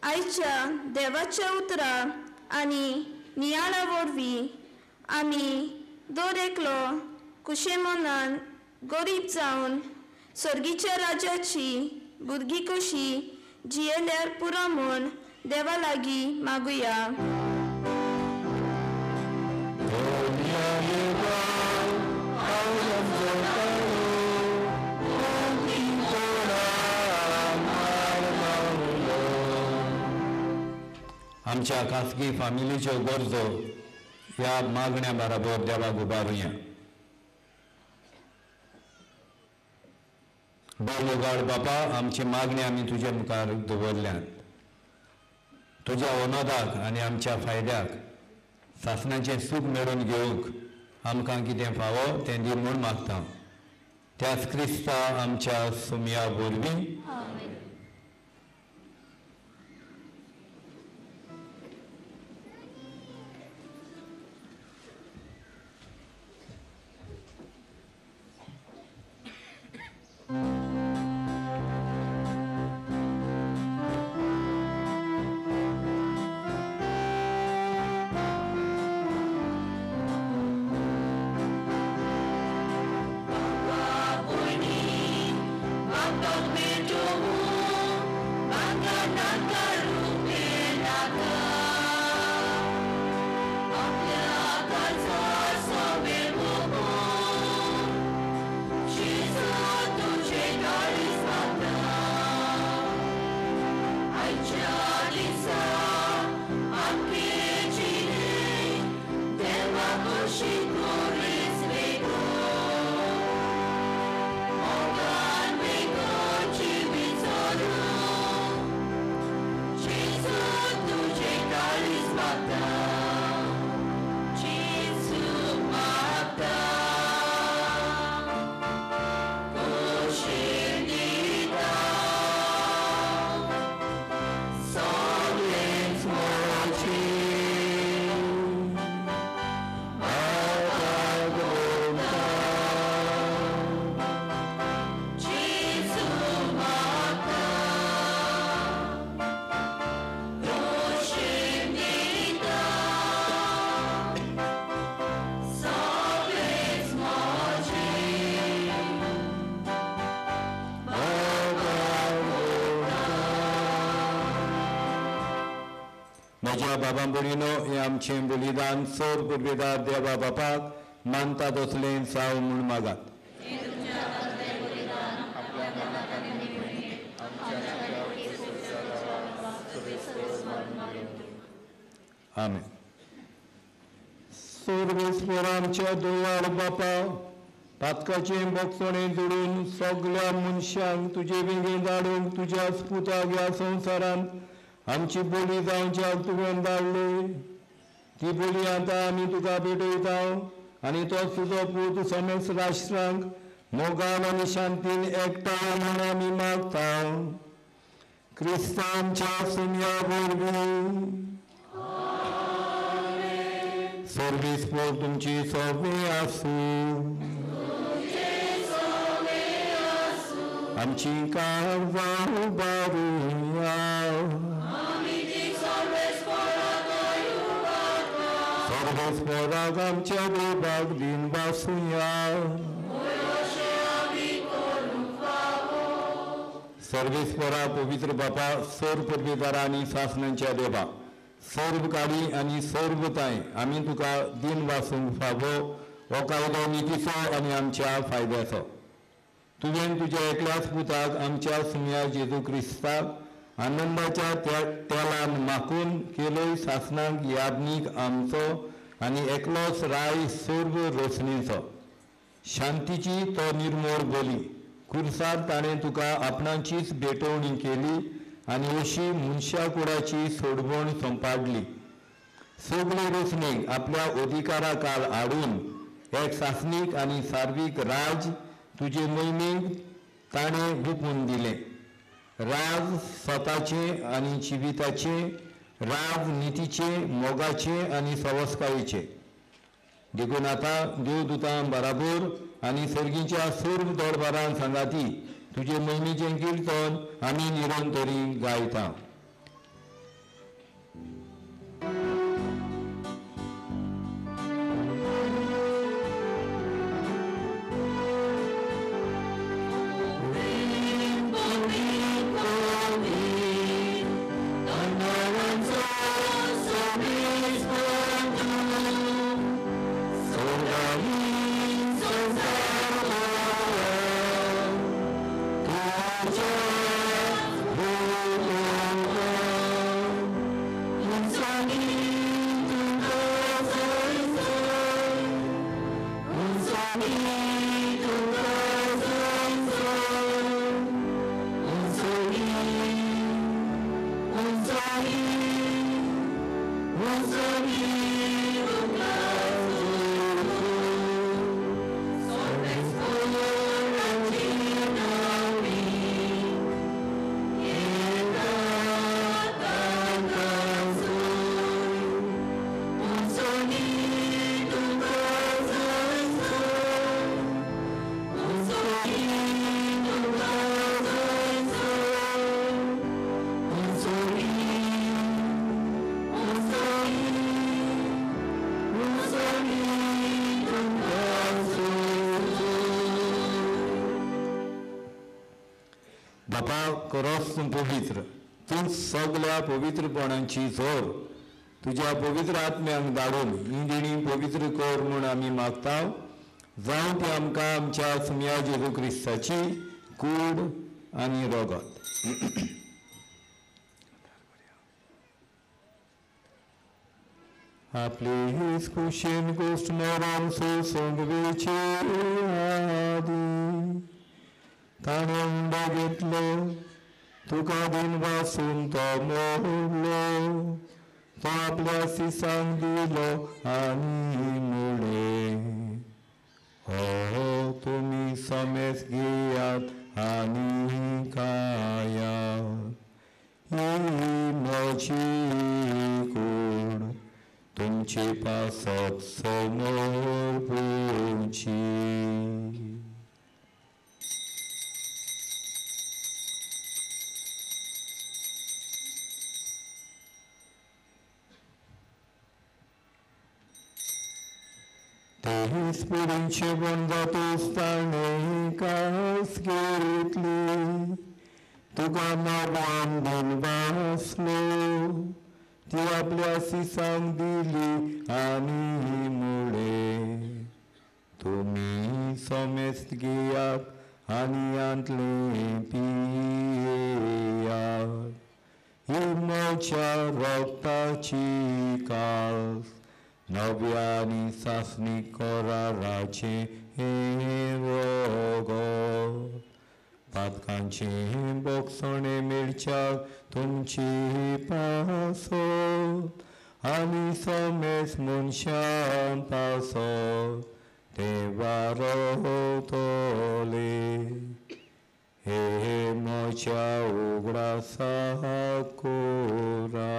आयच्या देवाच्या उतरां आनी नियाळा वरवीं आमी दर एकलो कुशे मनान गरीब जावन सर्गीच्या राज्याची भुरगीं कशी जियेल्यार पुरो म्हूण देवा लागीं मागुया. आमच्या खासगी फामिलीच्यो गरजो ह्या मागण्या बराबर देवाक उबारुया. बोमोगाड बापा, आमची मागणी आमी तुज्या मुखार दवरल्यात. तुज्या अनोदाक आनी आमच्या फायद्याक सासणाचें सूख मेळोवन घेवंक आमकां कितें फावो तें दी म्हूण मागता. त्याच क्रिस्ता आमच्या सुमया वरवीं. म्हज्या बाबा भयणीनो, हें आमचें बलिदान चड पुर्वेदार देवा बापाक मानता तसलें जावं म्हूण मागात. आमेन. सर्वेस्पर आमच्या दयाळ बापा, पातकाचें भोगसणें जोडून सगल्या मनशांक तुजे वेंगेंत धाडूंक तुज्या पुताक ह्या संवसारांत आमची बोली जावच्याक तुवें धाडली. ती बोली आतां आमी तुका भेटयता आनी तोच तुजो पूत समेस्त राष्ट्रांक मोगान आनी शांतीन एकठांय म्हूण आमी मागता. क्रिस्तांच्या सुमया वरवीं. सर्वेस्पर तुमची सोबी आसूं. आमची कारवार उबारुया. सर्वेस्पराक आमच्या देवाक दिन वासुया. सर्वेस्परा पवित्र बापा, सर्व पदवीदारा आनी सासणांच्या देवा, सर्व काळी आनी सर्व ताय आमी तुका दिन वासूंक फावो हो कायदो नितीचो आनी आमच्या फायद्याचो. तुवें तुज्या एकल्याच पुताक आमच्या सुमया जेजू क्रिस्ताक आनंदाच्या तेलान माखून केलोय सासणाक यादनीक आमचो आनी एकलोच राय सर्व रोसणेचो. शांतीची तो निर्मोळ बोली खुर्सार ताणें तुका आपणाचीच भेटवणी केली आनी अशी मनशा कुडाची सोडवण संपाडली. सगळे रोसणेक आपल्या अधिकारा काल हाडून एक सासणीक आनी सार्वीक राज तुजे मोहिमेक ताणें गुपून दिलें. राज स्वताचें आनी जिविताचें, राज नितीचें, मोगाचें आनी सवस्कायेचें. देखून आतां देवदूतां बराबर आनी सर्गीच्या सर्व दरबारान सांगाती तुजे मोहिमेचें किर्तन आमी निरंतरी गायता. बापा करोस तूं पवित्र, तूं सगळ्या पवित्रपणाची जोर तुज्या पवित्र आत्म्यांक धाडून ही देणी पवित्र कर म्हूण आमी मागता. जावं ती आमकां आमच्या सुमया जेजू क्रिस्ताची कूड आनी रगत. आपले कुशीन गोश्ट मरण सोसूंक वेचे आदी ताणें उंडो घेतलो, तुका दिन वासून तो मोडलो, तो आपल्या सिसांक दिलो आनी म्हणलें, हो तुमी समेस घेयात आनी खायात, ही म्हजी कूड तुमचे पासत समर्पूची. तेच पुरींचे बंदातूच ताणें कास घेतली, तुका नव्यान दिन वासलो, ती आपल्या सिसांक दिली आनी म्हणलें, तुमी समेस्त घेयात आनी हांतलें पियात, ही म्हज्या रगताची कास नव्या आनी सासणी कराराचें हें रगत. पातकांचें बोगसणें मेळच्याक तुमची पासत आनी समेस्त मनशां पासत तें वारतलें. हे म्हज्या उगडासाक करा.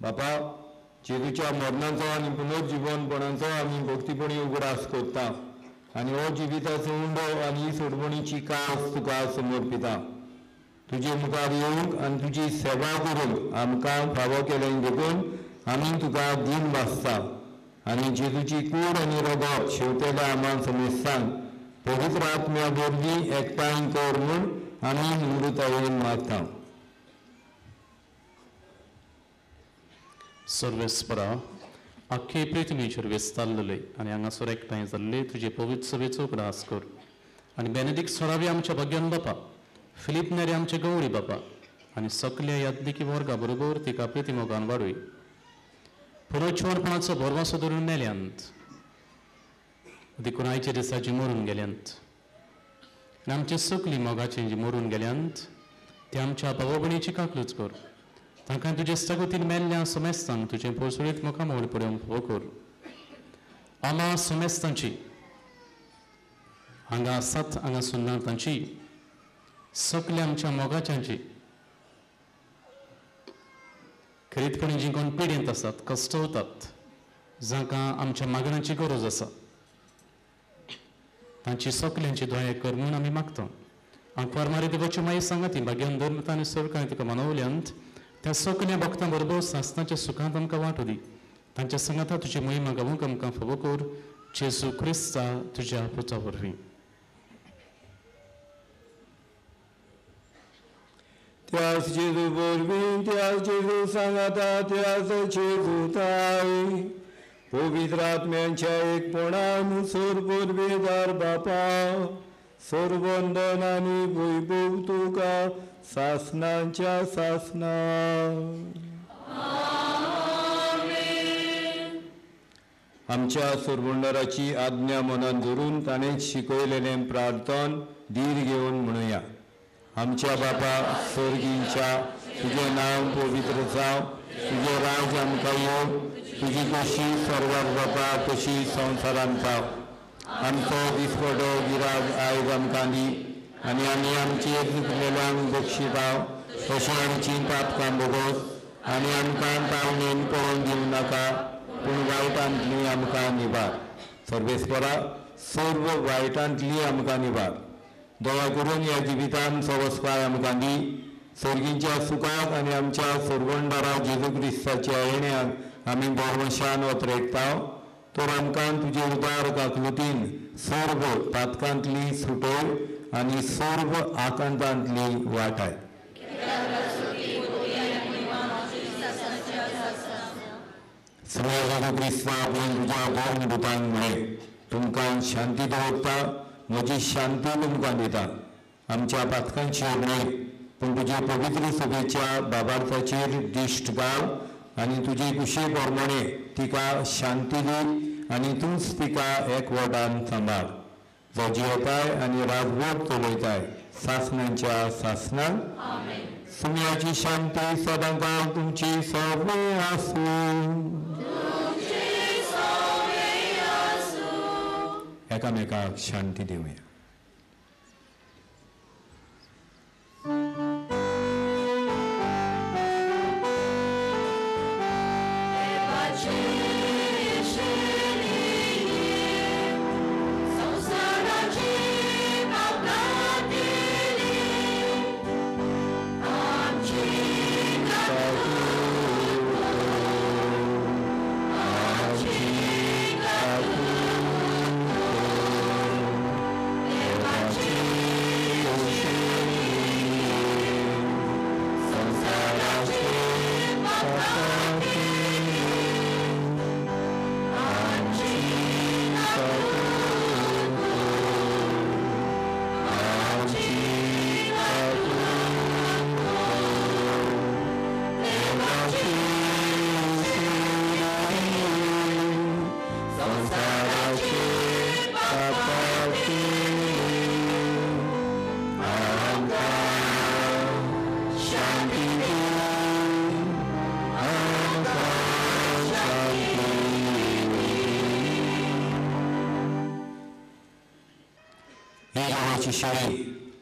बापा, जेजूच्या मरणाचो आनी पुनर्जिवनपणाचो आमी भक्तीपणी उगडास करता आनी हो जिविताचो उंडो आनी सोडवणीची कास तुका समर्पिता. तुजे मुखार येवंक आनी तुजी सेवा करूंक आमकां फावो केलें देखून आमी तुका दीन वाचता आनी जेजूची कूड आनी रगत शेवतेल्या आमा समेस्तांक पवित्र आत्म्या वरवीं एकठांय कर म्हूण आमी नम्रतायेन मागता. सर्वेस्परा, आख्खे पृथ्वीचेर विस्तारलेले आनी हांगासर एकठांय जाल्ले तुजे पवित्र सभेचो उगडास कर आनी बेनेदीक सोरावी आमच्या भाग्यान बापा, फिलीप नेरी आमचे गौरी बापा आनी सगल्या यादनिकी वर्गा बरोबर तिका प्रितीमोगान वाडूय. पुनर्जिवनपणाचो भरवंसो धरून मेल्यांत देखून आयच्या दिसा जी मरून गेल्यांत आनी आमचे सगलीं मोगाची जी मरून गेल्यांत ते आमच्या बाबा काकलूच कर. तांकां तुजे स्थगतीन मेल्ल्या समेस्तांक तुजें पोरसुळीत मुखामोल पळोवंक फावो कर. आमा समेस्तांची हांगा आसात हांगा सुन्ना तांची सगल्या आमच्या मोगाच्यांची खरीतपणी जी कोण पिडेंत आसात कश्टवतात जांकां आमच्या मागण्यांची गरज आसा तांची सगल्यांची दया कर म्हूण आमी मागता. आंकवार मारी देवाची माई सांगा ती भाग्यान धर्म आनी सरकारान तिका मनवल्यांत त्या सगल्या भक्तां बरोबर सासणाच्या सुखांत आमकां वांटो दी. तांच्या संगाता तुजी महिमा गावूंक आमकां फावो कर जेजू क्रिस्ता तुज्या पुता वरवीं. त्याच जेजू वरवीं, त्याच जेजू सांगाता, त्याच जेजू ताय पवित्र आत्म्यांच्या एकपणान सर्ववेदार बापा सर्वंदन आनी वैभव तुका सासनांच्या सासना. आमच्या सुरबंडराची आज्ञा मनान धरून ताणें शिकयलेलें प्रार्थन धीर घेवन म्हणुया. आमच्या बापा स्वर्गींच्या, तुजें नांव पवित्र जावं, तुजें राज आमकां येवं, तुजी कशी स्वर्गात जाता तशी संवसारांत जावं. आमचो दिसपटो गिराज आयज आमकां दी आनी आमी आमचे चुकलेल्यांक बक्षिताव तशें आमचीं पातकां भोगोस आनी आमकां ताळणेन पळोवन दिवं नाका, पूण वायटांतली आमकां निवार. सर्वेस्परा सर्व वायटांतली आमकां निवार. दया करून ह्या जिवितान सवस्काय आमकां दी. सर्गींच्या सुखाक आनी आमच्या सर्वंडारा जेजू क्रिस्ताच्या येण्याक आमी बरवशान वतरेकताव. तर आमकां तुजे उदार काकलुतीन सर्व पातकांतली सुटोव आनी सर्व आकांतांतली वाटाय. जेजू क्रिस्ता आपणें तुज्या दोन भुतांक म्हळें, तुमकां शांती दवरता, म्हजी शांती तुमकां दिता. आमच्या पातकांचेर न्हय पूण तुजे पवित्र सभेच्या बाबार्थाचेर दिश्ट घाल आनी तुजी कुशे प्रमाणे तिका शांती दी आनी तूंच तिका एकवटान सांबाळ. जो जियेताय आनी राजवट चलयताय सासणांच्या सासणाक. सुम्याची शांती सदांकाळ तुमची सगळी आसूं. एकामेकाक शांती दिवया.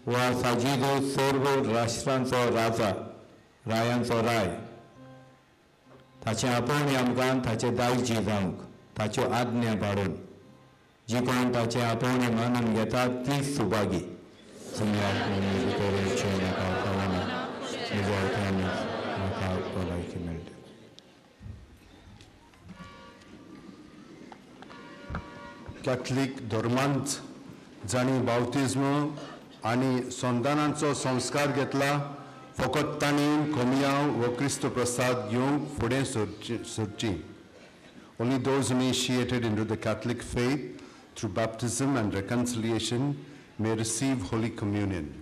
वा साजिदो सर्व राष्ट्रांचो राजा, रायांचो राय, ताचें आपोवणें आमकां ताचे दायजी जावंक ताच्यो आज्ञा पाळून जी कोण ताचें आपोवणें मानून घेता तीच सुभागी. म्हाका कळना म्हज्या म्हाका भलायकी मेळटा. कॅथलीक धर्मांत जांणी बाप्तिज्म आनी संतानांचो संस्कार घेतला फकत तांणी कोमियांव वो क्रिस्त प्रसाद घेवंक फुडें सरची. Only those initiated into the Catholic faith through baptism and reconciliation may receive Holy Communion.